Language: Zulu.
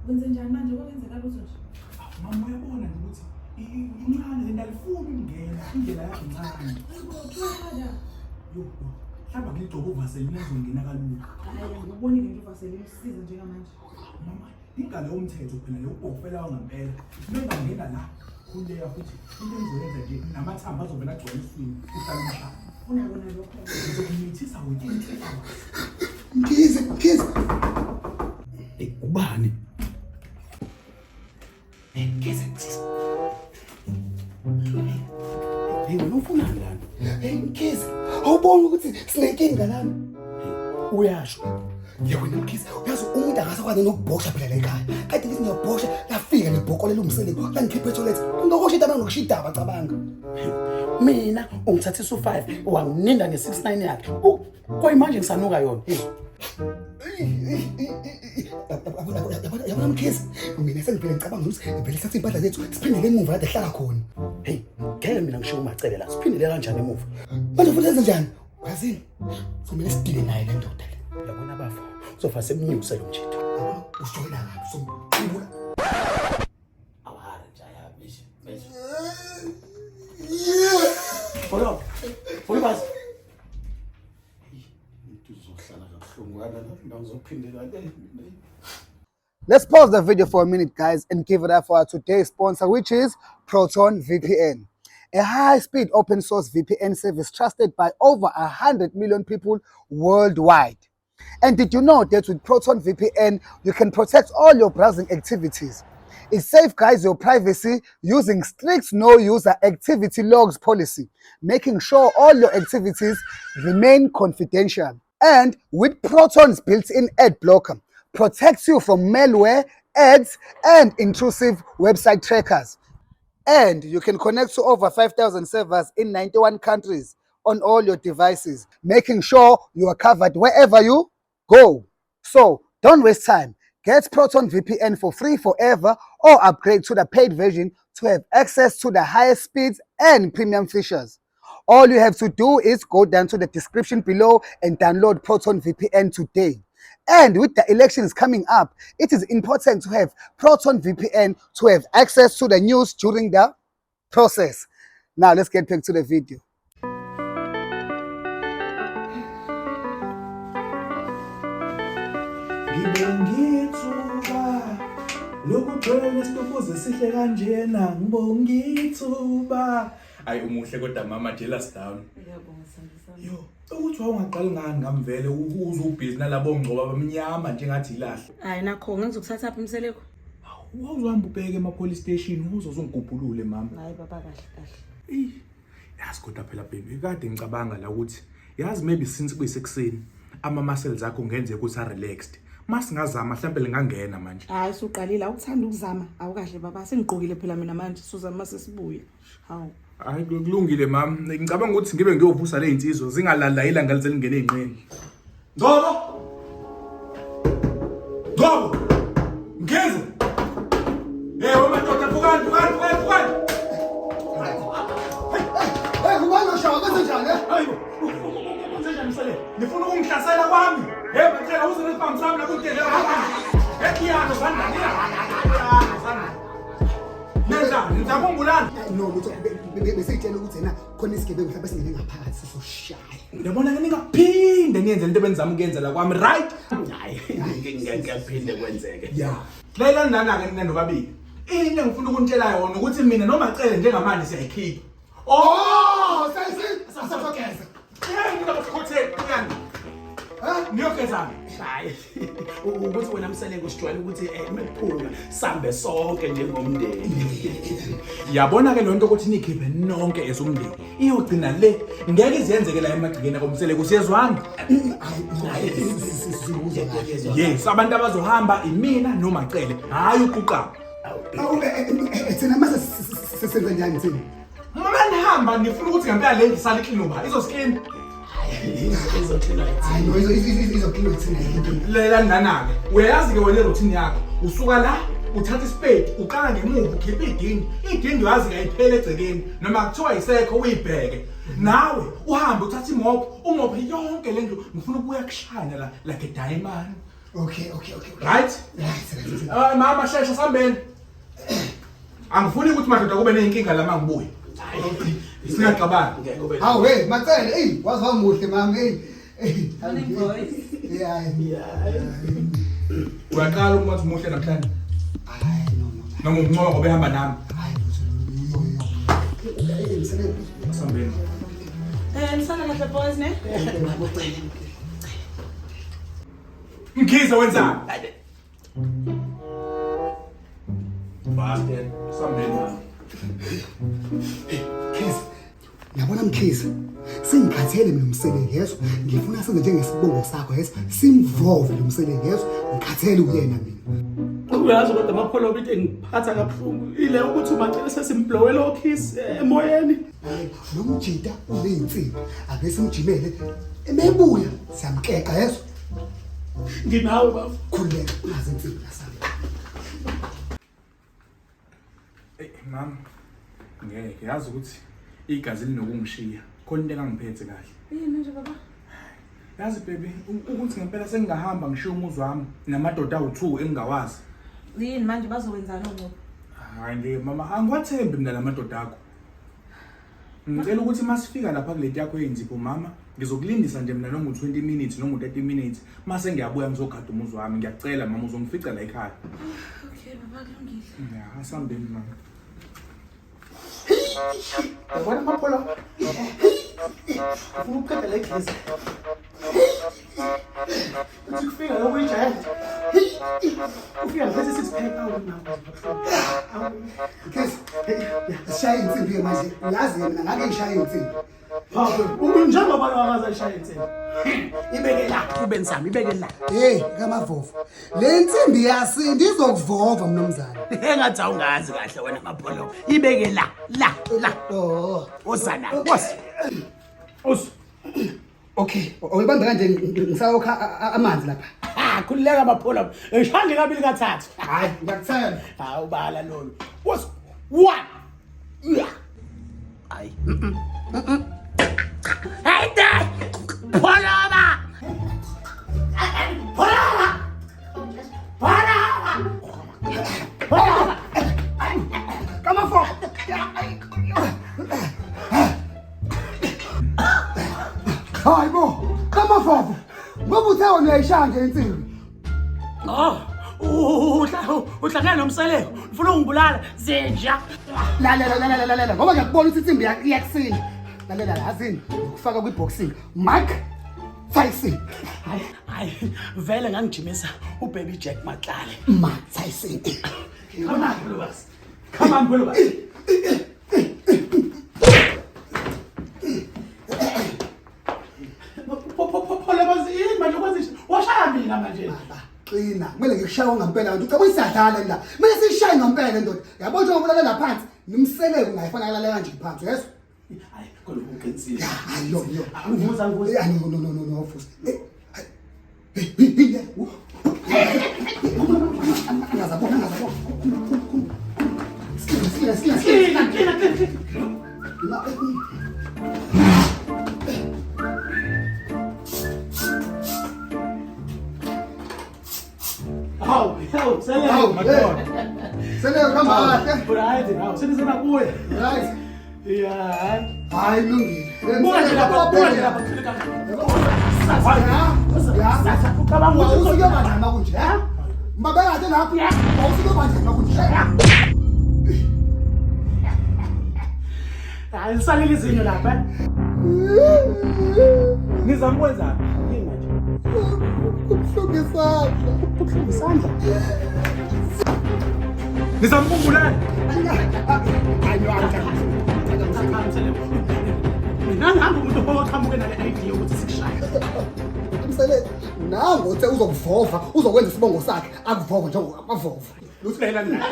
Wenze njani manje kwenzeka lutho nje? Mama uyabona nje ukuthi incane lento alifuni ukungena, indlela yakhe incane. Hayibo, thola. Yo, yo. Mhlawumbe ngigcobe uvaseline azongena kalula. Hayi, angikubonile nje uvaseline usiza njengamanje. Mama, ingalo yomthetho phela le ubhokufela wangampela. Mengangena la, khuleka futhi into engizoyenza nje namathambo azovela agcwele eswini uhlala umshaya. Unakona lokho. Ngizokumithisa within 2 hours. Mkhize, Mkhize. Hey, ubani? Hey, Mkhize, Mkhize. Hey, wena ufunani lana? Hey Mkhize, awuboni ukuthi sinenkinga lana? Hey, uyasho. Ye wena Mkhize, uyazi umuntu akasakwazi nokubhosha phela la ekhaya. Kade ngithi ngiyabhosha, lafika lebhoko lomseleko, langikhipha etoilet. Ngokosha idaba nokusha idaba cabanga. Mina ungithathisa u5 wangininda nge69 yakhe. Kuyimanje ngisanuka yona. Hey. Yabona Mkhize, mina sengiphele ngicabanga ukuthi vele sathe impahla zethu siphindele emuva kade hlala khona. Hey, ngeke mina ngishiye uMacele la. Siphindele kanjani emuva? Manje futhi enze njani? Uyazini? Somele sidile naye le ndoda le. Uyabona bafo, uzofa semnyuse lo mjitho. Yabona usijoyina kabi somqubula. Awuhari nje ayabishi. Follow. Follow basi. Uzohlala kabuhlungu kana la ngizophindela le. Let's pause the video for a minute, guys, and give it up for our today's sponsor, which is Proton VPN, a high-speed open source VPN service trusted by over 100 million people worldwide. And did you know that with Proton VPN, you can protect all your browsing activities? It safeguards your privacy using strict no user activity logs policy, making sure all your activities remain confidential. And with Proton's built-in ad blocker, protects you from malware, ads, and intrusive website trackers. And you can connect to over 5,000 servers in 91 countries on all your devices, making sure you are covered wherever you go. So don't waste time. Get Proton VPN for free forever or upgrade to the paid version to have access to the highest speeds and premium features. All you have to do is go down to the description below and download Proton VPN today. And with the elections coming up, it is important to have Proton VPN to have access to the news during the process. Now let's get back to the video. Ngibe ngithuka lokugcwele isitofuze sihle kanjena ngibonga ithuba. Ayi umuhle kodwa mama, jealous down. Ngiyabonga sandisa. Yo, ukuthi wawungaqali ngani ngamvele uze ubhizi nalabo ngcoba abamnyama njengathi ilahle. Hayi nakho ngizokuthatha phi umseleko? Wawuzohamba ubheke ema-police station uzozongigubhulule mama. Hayi baba kahle kahle. Eyi, yazi kodwa phela baby, kade ngicabanga la ukuthi yazi maybe since kuyisekuseni ama-muscles akho kungenzeka ukuthi a-relaxed. Masingazama mhlampe lingangena manje. Hayi suqalile awuthanda ukuzama awukahle baba sengigqokile phela mina manje suzama sesibuye. Hawu. Hayi kulungile mama. Ngicabanga ukuthi ngibe ngiyovusa le insizwa zingalala ilanga lize lingene ey'nqeni. Ngcobo! Ngcobo! Mkhize! Hey wemadoda vukani vukani vukani vukani! Hey, ubani oshawa kwenze njani? Eh? Hayibo! Kwenze njani msele? Nifuna ukungihlasela kwami? Hey Macele uze nesibhamu sami la kuntele. Hey Kiyano zanda. Kiyano zanda. Nenzani? Nizama ungibulala? No, lutho besiyitshela ukuthi yena khona isigebengu mhlawumbe singene ngaphakathi sizoshaya. Uyabona ke ningaphinde niyenze lento benizama ukuyenza la kwami, right? Hayi, ngeke kwenzeke. Yeah. Lalelani lana ke nina nobabili. Into engifuna ukunitshela yona ukuthi mina noMacele njengamanje siyayikhipha. Oh, sesi sasogeza. Hey, mina bakhotheni yani. Ha? Niyogezana. Hayi, ukuthi wena Mseleko sijwayele ukuthi mekuphuma sambe sonke njengomndeni. Yabona ke lonto ukuthi nikhiphe nonke esumndeni. Iyogcina le ngeke iziyenzeke la emagcekeni komseleko siyezwana. Hayi, sizokuzwa kahle. Yes, abantu abazohamba imina noMacele, hayi uquqaba. Awu, thina mase sesenza njani thina? Uma nihamba nifuna ukuthi ngempela le ndlu isale iclean uba izosiklina. Izoklina. Hayi no, izoklina thina inkinga. Lela nana-ke uyayazi ke wena iroutine yakho usuka la uthatha isipedi uqala ngemuva ukhipha idindi idindi uyazi kayipheli egcekeni noma kuthiwa isekho uyibheke nawe uhambe uthatha imopho umophe yonke le ndlu ngifuna ukubuya kushayina la like a diamond. Okay, okay, okay. Right? Right, right. Ah mama shesha sambeni. Angifuni ukuthi madoda kube nezinkinga la mangibuye. Singaxabani. Ngeke ube. Hawu hey, Macele, hey, waze wamuhle mama, hey. Hey. Morning boys. Yeah. Yeah. Uyaqala ukumathi muhle namhlanje. Hayi no no. Noma uncoka ngoba ehamba nami. Hayi no no. Yo yo. Hey, msebenzi. Sambeni. Eh nisala kahle boys ne? Mkhize wenzani? Bastard. Sambeni mama. Mkhize. Yabona Mkhize. Sengikhathele mina umsebenzi yeso. Ngifuna senze njengesibongo sakho yeso. Simvove lo msebenzi yeso. Ngikhathele uyena mina. Uyazi kodwa Mapholoba into engiphatha kabuhlungu ile ukuthi uMacele sesimblowela okiss emoyeni. Hayi, lo mjita uneyinsimbi. Ake simjimele. Emebuya siyamkeqa yeso. Nginawe bafo. Khululeka unazo insimbi lasami. Ey mama. Ngeke yazi ukuthi igazi linokungishiya. Khona into engangiphethe kahle. Yini nje baba? Yazi baby ukuthi ngempela sengingahamba ngishiya umuzi wami namadoda awu2 engingawazi. Yini manje bazokwenzani ngoba? Hayi nje mama angiwathembi mina lamadoda akho. Ngicela ukuthi masifika lapha kuleti yakho yenzipho mama ngizokulindisa nje mina noma u20 minutes noma u30 minutes mase ngiyabuya ngizogada umuzi wami ngiyacela mama uzongifica la ekhaya. Okay baba kulungile. Ya asambeni mama. Yabona Mapholoba. Ufuna ukuqeda le case. Uthi kufika lokho i-giant. Ufika ngiphethe six pack awu nawo. Mkhize, sishaye insimbi ke manje. Uyazi mina ngake ngishaye insimbi. Hawu, njengoba lo akaze ayishaye insimbi. Ibeke la, ube nzama, ibeke la. Hey, kamavovo. Le nsimbi yasinda izokuvova mnumzane. Engathi awungazi kahle wena Mapholoba. Ibeke la, la, la. Oh. Ozana, woza. Oz. Okay, uyibambe kanje ngisawokha amanzi lapha. Ah, khululeka Mapholoba. Ngishange kabili kathathu. Hayi, ngiyakuthemba. Hawu bala lolu. Woza. One. Yeah. Hayi. Hayi dai. Pholoba. Pholoba. Pholoba. Pholoba. Kamafo. Hayi bo, kamafo. Ngoba uthe wena uyayishaya nje insimbi. Oh, uhlangana nomseleko. Ufuna ungibulala zinja. Lalela lalela lalela ngoba ngiyakubona ukuthi insimbi iyakusinda. Lalela yazini, ngikufaka kwi-boxing. Mike Tyson. Hayi, hayi, vele ngangijimisa uBaby Jack Matlale. Mike Tyson. Come on, Pholoba. Come on, Pholoba. Pholoba yini manje ukwenza washaya mina manje. Qina, kumele ngikushaye ngempela kanti ucabanga siyadlala la. Kumele sishaye ngempela ndoda. Yabo njengoba ulalela phansi, nimseleke ungayifana lalela kanje phansi, yeso? Hayi, kodwa uqinisile. Hayi yo yo. Angivuza angivuza. Eh, no no no no no futhi. Eh, hey, hey, hey, Angazabona, angazabona. Skila, skila, skila, skila. Qina, qina, qina. Hawu, hawu, sele. Hawu, madoda. Sele hamba kahle. Right, hawu, senisenabuya. Right. Yeah. Hayi lungile. Buka nje lapha, buka nje lapha. Ya. Ucabanga ukuthi Wawusuke banjani makunje, ha? Mbabekade lapho. Wawusuke banjani makunje? Hayi lisalele izinyo lapha. Nizama ukwenzani? Yini manje? Kubuhlungu isandla. Kubuhlungu isandla. Nizama ukungibulala? Hayi no, angithandi. Mina ngihamba umuntu oqhamuke nale idea ukuthi sikushaye. Msele nango uthe uzokuvova, uzokwenza isibongo sakhe, akuvova njengoba avova. Lusilela nina.